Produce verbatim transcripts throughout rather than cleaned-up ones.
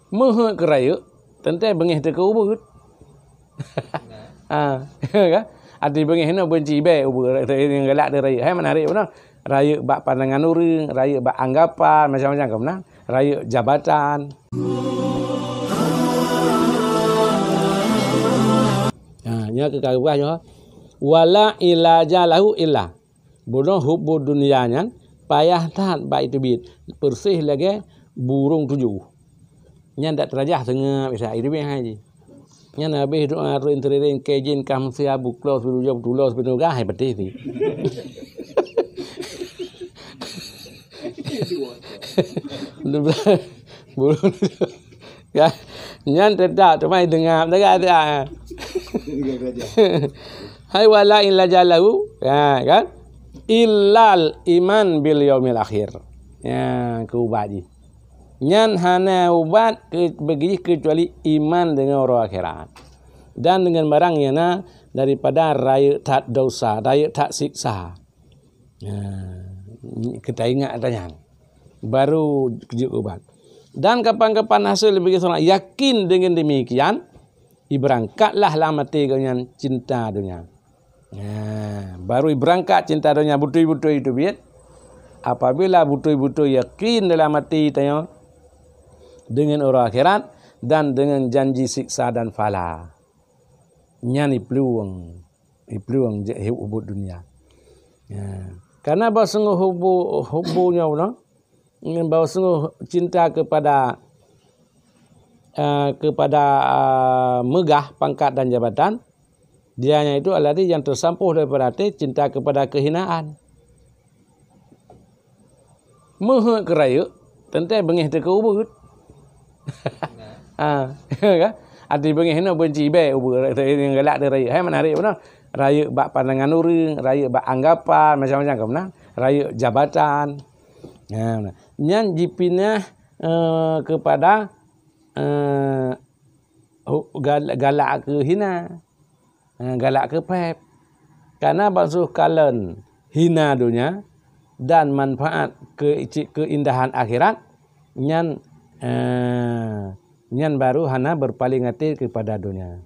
Meuheuet keu rayeuk, teuntée beungéh teuh keu ubeut. Ha, kan? Até beungéh nyoe beunci bèe ubeut, nyang galak teuh rayeuk. Hai meunarek bunoe. Rayeuk bak pandangan ureuëng, rayeuk bak anggapan, macam-macam ka meunan. Rayeuk jabatan. Ha, nyoe keu ka geupeugah nyoe. Wala ilaja lahu illa. Bunoe hubbu dunia nyan payah that bak iteubiet, peureséh lagée burông tujoh. Nyan dak teurajah seungab Isa, iteubiet hai jih. Nyan habéh doa rhoi teurireng keu jén ka meusiabu klos, silujoe tulos, sinuga hai peutih ti. Burông tujoh. Ya, nyan teutap teuma deungam, deungam, deungam. Hai wala illa jalahu, ya kan? Illal iman bil yaumil akhir. Ya, keu ubat jih. Nyan hana ubat ke-, bagi keucuali iman deungon uroe akhirat. Dan deungon barang nyang na daripada rayeuk that dosa, rayeuk that siksa. Ya, kita ingat ata nyan. Baru jeuet ubat. Dan kapan-kapan hasé leubeh seurang yakin deungon demikian, ibeurangkatlah lam até geuh nyan cinta donya. Ya, baru ibeurangkat cinta donya beutôi-beutôi teubiet. Apabila beutôi-beutôi yakin dalam até tanyoe deungon uroe akhirat dan deungon janji siksa dan phala. Nyan iplueng, iplueng jeuet hubbu dunia. Ya. Karena bahwa sungguh hubbu, hubbu nyoe, bahwa sungguh cinta kepada, eh, kepada, eh, meugah, pangkat dan jabatan, dia nyan itu alati nyang teusampôh daripada até cinta kepada kehinaan. Meuheuet keu rayeuk, teuntée beungéh teuh keu ubeut. Ha, kan? Até beungéh nyoe beunci bèe ubeut, nyang galak teuh rayeuk. Hai meunarek bunoe. Rayeuk bak pandangan ureuëng, rayeuk bak anggapan, macam-macam ka meunan. Rayeuk jabatan. Ha, meunan. Nyan jipinah, eh, kepada, eh, hu-, gal-, galak keu hina. Eh, galak keu pèb. Karena bansuh kalon hina donya dan manfaat keu-, keuindahan akhirat, nyan, eh, nyan baru hana berpaling até kepada donya.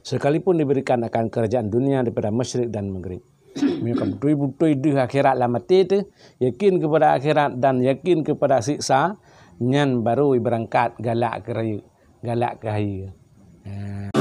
Sekalipun diberikan akan kerajaan dunia daripada masyrik dan maghrib. Meunyoe ka beutôi-beutôi deuh akhirat lam até teuh, yakin kepada akhirat dan yakin kepada siksa, nyan baru ibeurangkat galak keu rayeuk, galak keu hayeue. Ha.